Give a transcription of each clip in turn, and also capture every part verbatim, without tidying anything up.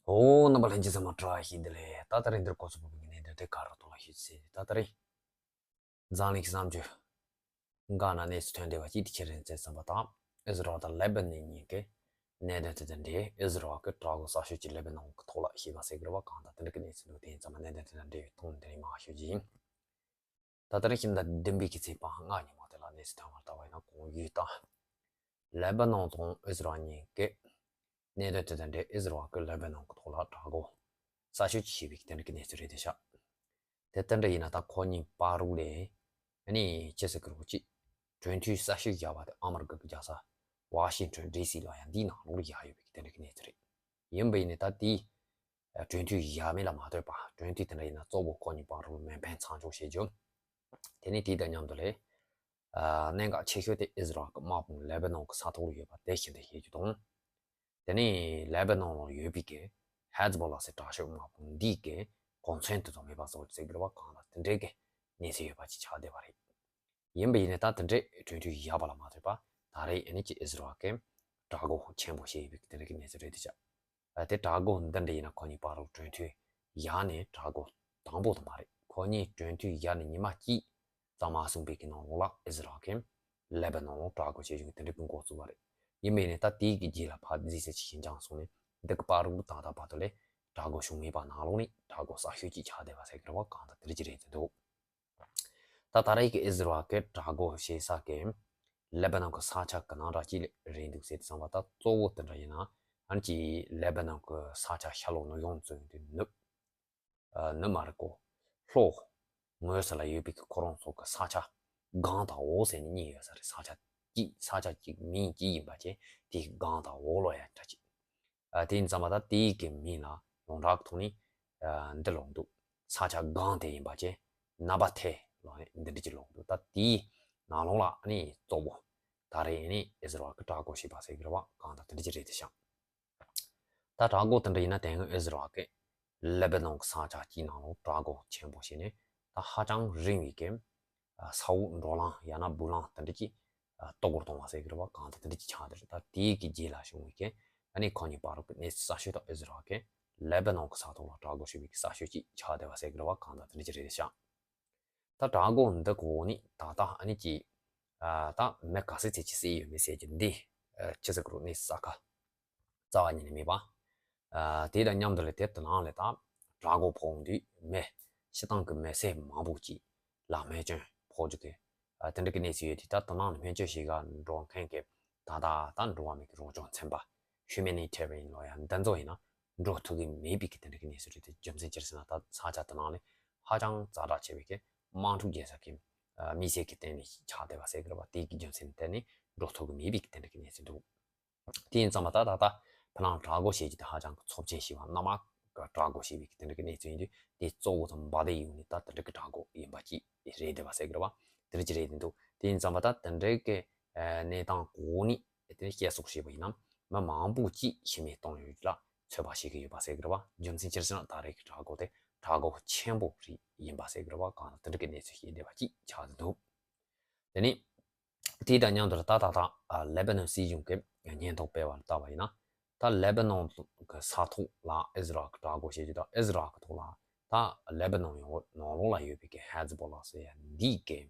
ཨོ། རྣམ་པ་ལྷན་རྒྱས་ཚང་མ་བཀྲ་ཤིས་བདེ་ལེགས། ད་ལྟ་རིང་འདིར་གོ་ཚོད་པོ་གི་གནད་དོན་དེ་ག་རུ་གཏོང་བ་ཞུ་ཚེ། ད་ལྟ་རིང་འཛམ་གླིང་གི་བསམ་བརྗོད་འགའ་ན་གནས་ཚུལ་ཐོན་བསྡད་པ་གཅིག་དེ་ཁྱེད་རང་ཚོས་བསམ་པ་དང་། ཨི་ཟི་རལ་དང་ལེ་བྷ་ནན་གཉིས་ཀྱི་གནད་དོན་དེ་དང་འབྲེལ། ཨི་ཟི་རལ་གྱི་དྲག་སྒོ་གསར་ཤོས་ཀྱི་ལེ་བྷ་ནན་གྱི་ཐོག་ལ་ཞེས་པ་ཟེར་གི་རེད་བ། གང་ལྟར་དེ་འདྲ་གི་གནས་ཚུལ་འདུག་དེ་ཡིན་ཙང་མ་གནད་དོན་དེ་དང་འབྲེལ་བའི་ཐོག་ནས་དེ་རིང་མར་ཞུ་རྒྱུ་ཡིན། ད་ལྟ་རིང་ཕྱི་ཟླ་བདུན་པའི་གི་ཚེས་པ་ལྔ་ཉིན་མོ་དེ་ལ་གནས་ཚུལ་ཐོན་པར་ལྟ་བ་ཡིན་ན། གོང་ཡུལ་དང་ལེ་བྷ་ནན་དང་ཨི་ཟི་རལ་གཉིས་ཀྱི་གནད་དོན་དེ་དང་འབྲེལ། ཨི་ཟི་རལ་གྱིས་ལེ་བྷ་ནན་གྱི་ཐོག་ལ་དྲག་སྒོ་གསར་ཤོས་ཅིག་བྱས་པའི་དེ་འདྲ་གི་གནས་ཚུལ་རེད་དེ་ཤག་དེ་ལྟར་འདྲ་ཡིན་ན། ད་ཁོ་གཉིས་བར་དུ་ལས་ཨ་ནི་ཅི་ཟེར་གི་རེད། ཅིག་གྲོས་མཐུན་གསར་ཤོས་བཞག་པ་དེ་ཨ་མི་རི་ཀ་གི་རྒྱལ་ས་ཝ་ཤིང་ཊོན་ཌི་སི་ལ་ཡང་འདིའི་ནང་ལོགས་ལ་བཞག་ཡོད་པའི་དེ་འདྲ་གི་གནས་ཚུལ་རེད། ཡིན་པ་ཡིན་ནའི་ད་དེའི་གྲོས་མཐུན་བཞག་མིན་ལ་མ་ལྟོས་པར། གྲོས་མཐུན་དེ་འདྲ་ཡིན་ན་གཙོ་བོ་ཁོ་གཉིས་བར་དུ་མེ་འཕེན་མཚམས་འཇོག་བྱེད་རྒྱུ། དེ་ནས་དེ་དང་མཉམ་དུ་ལས་ཨ་གནད་འགག་ཆེ་ཤོས་དེ་ཨི་ཟི་རལ་གྱི་དམག་དཔུང་ལེ་བྷ་ནན་གྱི་ས་ཐོག་ལ་ཡོད་པ་དེ་ཞི་འགྲིག་བྱེད་རྒྱུ་དང་། དེ་ནས་ལེ་བྷ་ནན་ལ་ཡོད་པའི་གི་ཧེ་ཛི་བྷོ་ལ་ཟེར་དྲག་ཤོས་དམག་དཔུང་འདི་གི་གོ་མཚོན་དེ་ཚོ་མེད་པ་བཟོ་རྒྱུ་ཟེར་གི་རེད་བ། གང་ལ་དེ་འདྲའི་གི་གནས་ཚུལ་ཡོད་པ་ཅིག་ཆགས་བསྡད་པ་རེད། ཡིན་པ་ཡིན་ནའི་ད་དེ་འདྲའི་གྲོས་མཐུན་བཞག་པ་ལ་མ་ལྟོས་པར། ད་རེས་ཨ་ནི་ཅིག་ཨི་ཟི་རལ་གྱིས་དྲག་སྒོ་ཆེན་པོ་བྱས་ཡོད་པའི་དེ་འདྲ་གི་གནས་ཚུལ་རེད་དེ་ཤག་ཨ་དེ་དྲག་སྒོ་འདི་འདྲ་ཡིན་ན་ཁོ་གཉིས་བར་དུ་གྲོས་མཐུན་བཞག་ནས་དྲག་སྒོ་དང་པོ་དེ་མ་རེད། ཁོ་གཉིས་གྲོས་མཐུན་བཞག་ནས་ཉི་མ་གཅིག་ཙམ་མ་སོང་བའི་གི་ནང་ལོགས་ལ་ཨི་ཟི་རལ་གྱིས་ལེ་བྷ་ནན་ལ་དྲག་སྒོ་བྱེད་རྒྱུ་དེ་འདྲ་གི་འགོ་བཙུགས་པ་རེད། ཡིན་པ་ཡིན་ནའི་ད་དེའི་གི་རྗེས་ལ་ཕར་རྗེས་ཟེར་ཅིག་ཞིབ་འཇུག་སོང་ནས། འདི་གི་བར་དུ་ད་ལྟ་བར་དུ་ལས་དྲག་སྒོ་བྱུང་མེད་པ་ནང་ལོགས་ནས་དྲག་སྒོ་གསར་ཤོས་ཅིག་ཆགས་བསྡད་པ་ཟེར་གི་རེད་བ། གང་ལྟར་དེ་འདྲ་ཅིག་རེད་འདུག་ད་ད་རེས་ཀྱི་ཨི་ཟི་རལ་གྱི་དྲག་སྒོ་བྱེད་ས་གི་ལེ་བྷ་ནན་གྱི་ས་ཆ་གི་ནང་འདྲ་ཅིག་རེད་འདུག་ཟེར་དུས་ཙམ་པ། ད་གཙོ་བོ་དེ་འདྲ་ཡིན་ན་ཨ་ནི་ཅིག་ལེ་བྷ་ནན་གྱི་ས་ཆ་ཤར་ལྷོ་ནུབ་བྱང་བཙོན་དུ་ནུབ། ཨ་ནུབ་མ་རེད་གོ། ལྷོ་ངོས་ས་ལ་ཡོད་པའི་གི་ཁོ་རང་ཚོ་གི་ས་ཆ་སྒང་དང་འོག་ཟེར་ནས་གཉིས་ཡོད་ས་རེད། ས་ཆ་གཅིག་ས་ཆ་གཅིག་མིང་གཅིག་ཡིན་པ་བྱས། དེའི་སྒང་དང་འོག་ལོ་ཡ་འདྲ་ཅིག་ཨ་དེ་ཡིན་ཙམ་པ་ད་དེའི་གི་མིང་ལ་ཡོངས་གྲགས་ཐོག་ནས་ཨ་འདི་ལོག་འདུག་ས་ཆ་སྒང་དེ་ཡིན་པ་བྱས། ན་བ་ཐེ་ལོ་ནས་འདི་འདྲ་ཅིག་ལོག་འདུག་ད་དེའི་ནང་ལོགས་ལ་ཨ་ནི་གཙོ་བོ་ད་རེས་ཨ་ནི་ཨི་ཟི་རལ་གྱི་དྲག་སྒོ་བྱས་པ་ཟེར་གི་རེད་བ། གང་ལྟར་དེ་འདྲ་ཅིག་རེད་དེ་ཤག་ད་དྲག་སྒོ་དེ་འདྲ་ཡིན་ན་དེ་སྔོན་ཨི་ཟི་རལ་གྱིས་ལེ་བྷ་ནན་གྱི་ས་ཆ་གཅིག་ནང་ལོགས་དྲག་སྒོ་ཆེན་པོ་བྱས་ནས་ད་ཧ་ཅང་རིང་བའི་གི་ས་འོག་འགྲོ་ལམ་ཡང་ན་སྦུག་ལམ་དེ་འདྲ་ཅིག་གཏོར་རྒོལ་གཏོང་བ་ཟེར་གི་རེད་བ། གང་ལྟར་དེ་འདྲ་ཅིག་ཆགས་བསྡད་རེད། ད་དེའི་གི་རྗེས་ལ་བྱུང་བའི་གི་ཨ་ནི་ཁོ་གཉིས་བར་དུ་གནས་ཚུལ་གསར་ཤོས་དང་། ཨི་ཟི་རལ་གྱིས་ལེ་བྷ་ནན་གྱི་ས་ཐོག་ལ་དྲག་སྒོ་བྱས་པའི་གི་གསར་ཤོས་ཅིག་ཆགས་བསྡད་པ་ཟེར་གི་རེད་བ། གང་ལྟར་དེ་འདྲ་ཅིག་རེད་ཤག་ད་དྲག་སྒོ་འདི་གོ་ནི་ད་ལྟ་ཨ་ནི་ཅིག་ཨ་ད་མི་ག་ཚོད་ཅིག་བསད་ཡོད་མེད་ཟེར་གྱི་འདི་ཨ་ཅི་ཟེར་གི་རེད། གནས་ཚུལ་གསར་ཁ་རྩ་བ་ཉིད་ནས་མེད་པ། ཨ་དེ་དང་མཉམ་དུ་ལས་དེ་དེ་ནང་ལས་ད་དྲག་སྒོ་ཕོག་དུས་མི་སྤྱིར་བཏང་གི་མི་སེར་མང་པོ་ཅིག་ལ་རྨས་སྐྱོན་ཕོག་རྒྱུ་གི་ཨ་དེ་འདྲ་གི་གནས་ཚུལ་ཡོད་དེ། ད་དེ་ནང་ལས་རྨས་སྐྱོན་བྱེད་ག་འགྲོ་མཁན་གྱི་ད་ལྟ་ད་འགྲོ་བ་མིའི་གི་རང་སྐྱོང་ཚན་པ་ཧུ་མེ་ནི་ཊེ་རི་ཡན་ལོ་ཡ་འདི་ཚོ་ཡིན་ན་འགྲོ་ཐུབ་ཀྱི་མེད་པའི་གི་དེ་འདྲ་གི་གནས་ཚུལ་རེད་དེ། རྒྱུ་མཚན་ཅི་རེད་ཟེར་ན། ད་ས་ཆ་དེ་ནང་ལས་ཧ་ཅང་ཛ་དྲག་ཆེ་བའི་གི་དམག་འཁྲུག་རྒྱག་ས་གི་ཨ་དམིགས་བསལ་གྱི་རྟེན་གཞི་ཆགས་བསྡད་པ་ཟེར་གི་རེད་བ། དེ་གི་རྒྱུ་མཚན་དེ་ནི་འགྲོ་ཐུབ་ཀྱི་མེད་པའི་གི་དེ་འདྲ་གི་གནས་ཚུལ་འདུག་དེ་ཡིན་ཙང་མ་ད་ད་ལྟ་ཕ་ལང་དྲག་སྒོ་བྱེད་རྒྱུ་དེ་ཧ་ཅང་གི་ཚབས་ཆེན་ཞིག་བ། གནམ་དམག་གི་དྲག་སྒོ་བྱེད་པའི་གི་དེ་འདྲ་གི་གནས་ཚུལ་ཡིན་དུས། དེ་གཙོ་བོ་དང་འབའ་དེ་ཡོང་ནས་ད་དེ་འདྲ་གི་དྲག་སྒོ་ཡིན་པ་ཅིག་རེད་བསྡད་པ་ཟེར་གི་རེད་བ། དེ་འདྲ་ཅིག་རེད་འདུག་དེ་ཡིན་ཙང་མ་ད་དེ་འདྲ་གི་ཨ་གནས་སྟངས་གོ་ནས་དེ་ནས་བཤད་སོགས་བྱས་པ་ཡིན་ན་མི་མང་པོ་ཅིག་ཤི་རྨས་བཏང་ཡོད་རྒྱུ་ལ་ཚོད་དཔག་བྱེད་ཀྱི་ཡོད་པ་ཟེར་གི་རེད་བ། རྒྱུ་མཚན་ཅི་རེད་ཟེར་ན་ད་རེས་ཀྱི་དྲག་སྒོ་དེ་དྲག་སྒོ་ཆེན་པོ་རེད་ཡིན་པ་ཟེར་གི་རེད་བ། གང་ལྟར་དེ་འདྲ་གི་གནས་ཚུལ་ཞིག་བསྡད་པ་ཅིག་ཆགས་འདུག་དེ་ནས་དེ་དང་མཉམ་དུ་ད་ད་ད་ཨ་ལེ་བྷ་ནོན་སྲིད་གཞུང་གི་སྙན་ཐོ་སྤེལ་བ་ལ་ལྟ་བ་ཡིན་ན། ད་ལེ་བྷ་ནོན་གྱི་ས་ཐོག་ལ་ཨི་ཟི་རལ་གྱི་དྲག་སྒོ་བྱེད་རྒྱུ་དང་། ཨི་ཟི་རལ་གྱི་ཐོག་ལ་ད་ལེ་བྷ་ནོན་ཡོངས་ནང་ལོགས་ལ་ཡོད་པའི་གི་ཧེ་ཛི་བྷོ་ལ་ཟེར་ཡ་འདི་གི་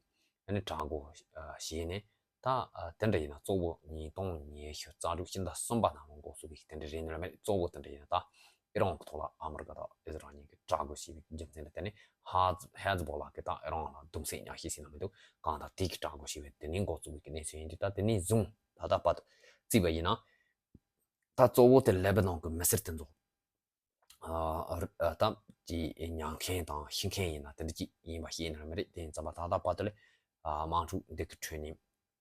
ཨ་ནི་དྲག་སྒོ་ཨ་བྱས་ནས། ད་ཨ་དེ་འདྲ་ཡིན་ན་གཙོ་བོ་ཉིས་སྟོང་ཉི་ཤུ་རྩ་དྲུག་ཕྱི་ཟླ་གསུམ་པ་ནང་ལ་འགོ་ཚུགས་པའི་དེ་འདྲ་རེད་ནི་ར་མེད། གཙོ་བོ་དེ་འདྲ་ཡིན་ན་ད་ཨི་རན་གྱི་ཐོག་ལ་ཨ་མི་རི་ཀ་དང་ཨི་ཟི་རལ་གཉིས་ཀྱིས་དྲག་སྒོ་བྱས་པའི་རྒྱུ་མཚན་ལ་བརྟེན་ནས་ཧ་ཧེ་ཛི་བྷོ་ལ་གིས་ད་ཨི་རན་ལ་གདུང་སེམས་ཉར་ཤེས་ཟེར་ན་མི་འདུག་གང་ལྟར་དེ་གི་དྲག་སྒོ་བྱས་པའི་དེ་ནས་འགོ་བཙུགས་པའི་གི་གནས་ཚུལ་ཡིན་དུས། ད་དེ་ནས་བཟུང་ད་ལྟ་བར་དུ་བརྩིས་པ་ཡིན་ན། ད་གཙོ་བོ་དེ་ལེ་བྷ་ནོན་གྱི་མི་སེར་དེ་ཚོ་ཨ་ཨ་ད་ཅིག་ཉར་མཁན་དང་ཤི་མཁན་ཡིན་ན་དེ་འདྲ་ཅིག་ཡིན་པ་ཤེས་ནི་ར་མ་རེད། དེ་ཡིན་ཙང་མ་ད་ལྟ་བར་དུ་ལས་ཨ་དམག་འཁྲུག་འདི་གི་ཁྲོད་ནས་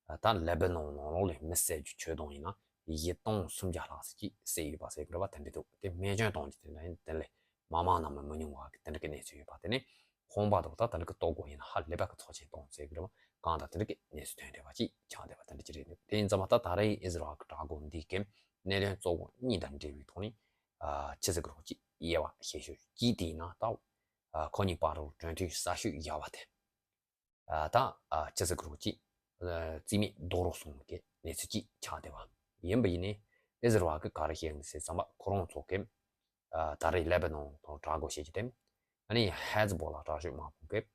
ཨ་ད་ལེ་བྷ་ནོན་ནང་ལོགས་ལས་མི་བསད་རྒྱུ་ཁྱོན་བསྡོམས་ཡིན་ན་བཞི་སྟོང་སུམ་བརྒྱ་ལྷག་ཙམ་ཅིག་བསད་ཡོད་པ་ཟེར་གི་རེད་བ། དེ་འདྲ་འདུག་དེ་རྨས་སྐྱོན་གཏོང་རྒྱུ་དེ་འདྲ་ཡིན། དེ་ལས་མང་མང་ན་མི་མི་ཉུང་བ་གི་དེ་འདྲ་གི་གནས་ཚུལ་ཡོད་པ། དེ་ནས་ཁང་པ་དང་ད་དེ་འདྲ་གི་གཏོར་རྒོལ་ཡིན་ན་ཧ་ལས་པ་གི་ཚབས་ཆེན་གཏོང་ཟེར་གི་རེད་བ། གང་ལྟར་དེ་འདྲ་གི་གནས་ཚུལ་ཐོན་བསྡད་པ་ཅིག་ཆགས་བསྡད་པ་དེ་འདྲ་ཅིག་རེད་འདུག་དེ་ཡིན་ཙང་མ་ད་ད་རེས་ཨི་ཟི་རལ་གི་དྲག་སྒོ་འདི་གི་གནད་དོན་གཙོ་བོ་གཉིས་དང་འབྲེལ་བའི་ཐོག་ནས་ཨ་ཅི་ཟེར་གི་རེད། ཅིག་དབྱེ་བ་ཕྱེ་ཤོག་གཅིག་དེ་ཡིན་ན་ད་ཨ་ཁོ་གཉིས་བར་དུ་གྲོས་མཐུན་གསར་ཤོས་བཞག་པ་དེ། ཨ་ད་ཨ་ཅི་ཟེར་གི་རེད། ཅིག་ཨ་རྩིས་མེད་རྡོག་རོལ་སོང་གི་གནས་ཚུལ་ཅིག་ཆགས་བསྡད་པ་ཡིན་པ་ཡིན་ནའི། ཨི་ཟི་རལ་གིས་ག་རེ་བཤད་ཡོད་ཟེར་ཙམ་པ། ཁོ་རང་ཚོ་གི་ ད་རེས་ལེ་བྷ་ནོན་དང་དྲག་རྒོལ་བྱེད་རྒྱུ་དེ། ཨ་ནི་ཧེ་ཛི་བྷོ་ལ་དྲག་སྤྱོད་དམག་དཔུང་གིས་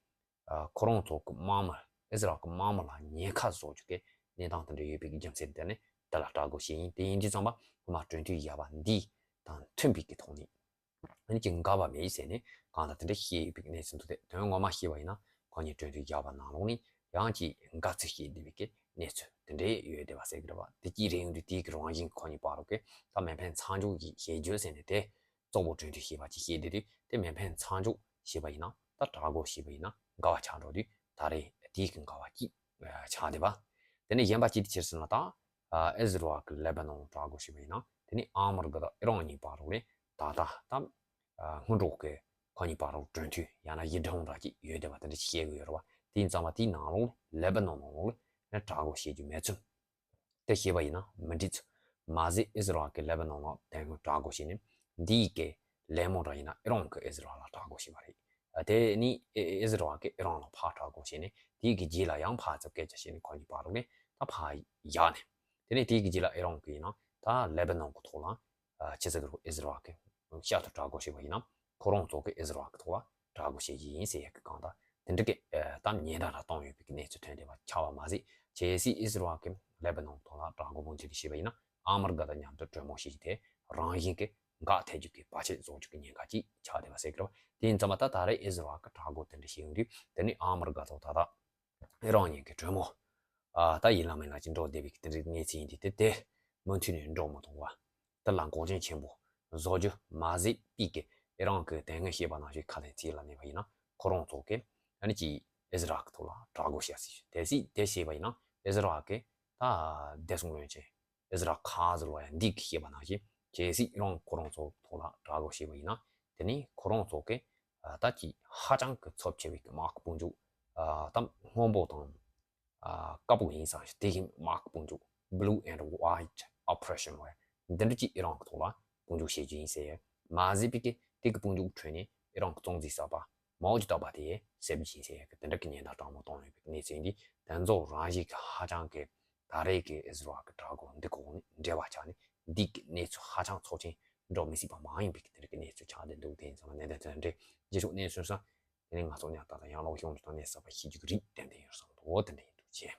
ཁོ་རང་ཚོ་གི་དམག་མི་ཨི་ཟི་རལ་གི་དམག་མི་ལ་ཉེན་ཁ་བཟོ་རྒྱུ་གི་གནས་སྟངས་དེ་འདྲ་ཡོད་པའི་རྒྱུ་མཚན་དེ་ནི་དེ་ལ་དྲག་རྒོལ་བྱས་ཡིན། དེ་ཡིན་དུས་ཙམ་པ་ཁོ་མ་གྲོས་མཐུན་ཡག་པ་འདི་དང་མཐུན་པའི་གི་ཐོག་ནས། ཨ་ནི་ཅིག་འགལ་བ་མེད་ཟེར་ནས་གང་ལྟར་དེ་འདྲ་བཤད་ཡོད་པའི་གནས་ཚུལ་འདུག་སྟེ། དོན་ངོ་མ་བཤད་པ་ཡིན་ན་ཁོ་གཉིས་གྲོས་མཐུན་བཞག་པ་ནང་ལོགས་ནས་ཡང་ཅིག་འགལ་ཚུལ་བཤད་བསྡད་པའི་གི་གནས་ཚུལ་དེ་འདྲ་ཡོད་བསྡད་པ་ཟེར་གི་རེད་བ། དེ་གཅིག་རེད། ཡོང་དུས་དེའི་གི་རང་བཞིན་ཁོ་གཉིས་བར་དུ་གི་ད་མེ་འཕེན་མཚམས་འཇོག་གི་བྱེད་རྒྱུ་ཟེར་ནས་དེ་གཙོ་བོ་གྲོས་མཐུན་བྱས་པ་ཅིག་བཤད་བསྡད་དུས། དེ་མེ་འཕེན་མཚམས་འཇོག་བྱས་པ་ཡིན་ན་ད་དྲག་རྒོལ་བྱས་པ་ཡིན་ན་འགལ་བ་ཆགས་འགྲོ་དུས། ད་རེས་དེའི་གི་འགལ་བ་གཅིག་ཆགས་བསྡད་པ། དེ་ནས་གཞན་པ་གཅིག་དེ་ཅི་རེད་ཟེར་ན། ད་ཨི་ཟི་རལ་གི་ལེ་བྷ་ནོན་དྲག་རྒོལ་བྱས་པ་ཡིན་ན། དེ་ནས་ཨ་མི་རི་ཀ་དང་ཨི་རན་གཉིས་བར་དུ་ནས་ད་ལྟ་ད་སྔོན་འགྲོ་གི་ཁོ་གཉིས་བར་དུ་གྲོས་མཐུན་ཡང་ན་ཡིག་ཆ་འདྲ་ཅིག་ཡོད་བསྡད་པ་དེ་འདྲ་ཅིག་བཤད་གི་ཡོད་རེད་བ། དེ་ཡིན་ཙང་མ་དེའི་ནང་ལོགས་ལེ་བྷ་ནོན་ནང་ལོགས་ལ་དྲག་རྒོལ་བྱེད་རྒྱུ་མེད་ཚུལ་དེ་བཤད་པ་ཡིན་ན་མི་འགྲིག་ཚུལ། མ་ཟད་ཨི་ཟི་རལ་གི་ལེ་བྷ་ནོན་ནང་དེ་སྔོན་དྲག་རྒོལ་བྱས་ནས་འདིའི་གི་ལན་མོ་འདྲ་ཡིན་ན་ཨི་རན་གི་ཨི་ཟི་རལ་ལ་དྲག་རྒོལ་བྱས་པ་རེད། དེ་ནས་ཨི་ཨི་ཟི་རལ་གི་ཨི་རན་ལ་ཕར་དྲག་རྒོལ་བྱས་ནས་དེའི་གི་རྗེས་ལ་ཡང་ཕར་ཚུར་སྐད་ཆ་བཤད་ནས་ཁོ་གཉིས་བར་དུ་ནས་ད་ཕར་བཞག་ནས། དེ་ནས་དེའི་གི་རྗེས་ལ་ཨི་རན་གི་ཡིན་ན་ད་ལེ་བྷ་ནོན་གི་ཐོག་ལ་ཨ་ཅི་ཟེར་གི་རེད། ཨི་ཟི་རལ་གི་བསྐྱར་དུ་དྲག་རྒོལ་བྱས་པ་ཡིན་ན་ཁོ་རང་ཚོ་གི་ཨི་ཟི་རལ་གི་ཐོག་ལ་དྲག་རྒོལ་བྱེད་ཀྱི་ཡིན་ཟེར་ཡག་གི་གང་ལྟར་དེ་འདྲ་གི་ཨ་གཏམ་ཉེན་བརྡ་ར་བཏང་ཡོད་པའི་གནས་ཚུལ་ཐོན་བསྡད་པ་ཆགས་པ་མ་ཟད། གལ་སྲིད་ཨི་ཟི་རལ་གི་ལེ་བྷ་ནོན་ཐོག་ལ་དྲག་རྒོལ་འབུམ་ཚིག་རེ་བྱས་པ་ཡིན་ན་ཨ་མི་རི་ཀ་དང་མཉམ་དུ་གྲོས་མོལ་བྱེད་རྒྱུ་དེ་རང་བཞིན་གྱི་འགག་ཐེབས་རྒྱུ་གི་བར་ཆད་བཟོ་རྒྱུ་གི་ཉེན་ཁ་ཅིག་ཆགས་བསྡད་པ་ཟེར་གི་རེད་བ། དེ་ཡིན་ཙང་མ་ད་ད་རེས་ཨི་ཟི་རལ་གི་དྲག་རྒོལ་དེ་འདྲ་བྱེད་ཡོང་དུས་དེ་ནི་ཨ་མི་རི་ཀ་ཐོག་ད་ལྟ་ཨི་རན་གཉིས་ཀྱི་གྲོས་མོལ་ཨ་ད་ཡིན་ལ་མིན་ལ་ཅིག་འགྲོ་བསྡད་པའི་དེ་འདྲའི་གནས་ཚུལ་ཡིན་དུས། དེ་དེ་མུ་མཐུད་ནས་འགྲོ་མི་ཐུབ་པ། དེ་ལ་འགོག་རྐྱེན་ཆེན་པོ་བཟོ་རྒྱུ་མ་ཟད་པའི་གི་ཨི་རན་གྱི་དེ་སྔོན་བཤད་པ་ནང་བཞིན་ཁ་ལན་ཚིག་ལ་གནས་པ་ཡིན་ན་ཁོ་རང་ཚོ་གི་ཨ་ནི་ཅིག་ཨི་ཟི་རལ་གྱི་ཐོག་ལ་དྲག་རྒོལ་བྱ་སྲིད། གལ་སྲིད་དེ་བྱས་པ་ཡིན་ན་ཨི་ཟི་རལ་གྱི་ད་བདེ་སྲུང་བློན་ཆེན་ཨི་ཟི་རལ་ཁ་ཟེར་བ་ཡང་འདི་གི་བཤད་པ་ནང་བཞིན་གལ་སྲིད་ཨི་རན་ཁོ་རང་ཚོ་ཐོག་ལ་དྲག་རྒོལ་བྱས་པ་ཡིན་ན་དེ་ནི་ཁོ་རང་ཚོ་གི་ད་ཅིག་ཧ་ཅང་གི་ཚབས་ཆེ་བའི་གི་དམག་གི་དཔུང་འཇུག་ད་སྔོན་པོ་དང་ཨ་དཀར་པོ་ཡིན་ཙང་དེ་བཞིན་དམག་གི་དཔུང་འཇུག་Blue and White Oppression་བ་འདི་འདྲ་ཅིག་ཨི་རན་གྱི་ཐོག་ལ་དཔུང་འཇུག་བྱེད་རྒྱུ་ཡིན་ཟེར། མ་ཟད་པའི་གི་དེ་གི་དཔུང་འཇུག་ཁྲོད་ནས་ཨི་རན་གྱི་གཙང་རྩི་གསར་པ་མའོ་ཅི་ཏོ་པ་དེ་གསོད་རྒྱུ་ཡིན་ཟེར་གི་དེ་འདྲ་གི་ཉེན་བརྡ་དྲང་མོ་བཏང་ཡོད་པའི་གནས་ཚུལ་འདི་དེ་ཚོ་རང་བཞིན་གྱི་ཧ་ཅང་གི་ད་རེས་ཀྱི་ཨི་ཟི་རལ་གྱི་དྲག་རྒོལ་འདི་གོང་ནས་འབྲེལ་བ་ཆགས་ནས་འདི་གི་གནས་ཚུལ་ཧ་ཅང་ཚོགས་ཆེན་འགྲོ་མི་སྲིད་པ་མ་ཡིན་པའི་གི་དེ་འདྲ་གི་གནས་ཚུལ་ཆགས་བསྡད་འདུག་དེ་ཡིན་ཙང་ནན་ཏན་དེ་འདྲའི་རྗེས་ཕྱོགས་གནས་ཚུལ་སོགས། དེ་ནས་ང་ཚོ་ཉག་ཏག་ཏག་ཡང་ལོག་གཞུང་དུ་གནས་ས་པ་ཤེས་རྒྱུ་གི་རིགས་ཏན་ཏན་ཡོད་བསམ་འདུག་དེ་འདྲ་ཡིན་འདུག་ཅེས།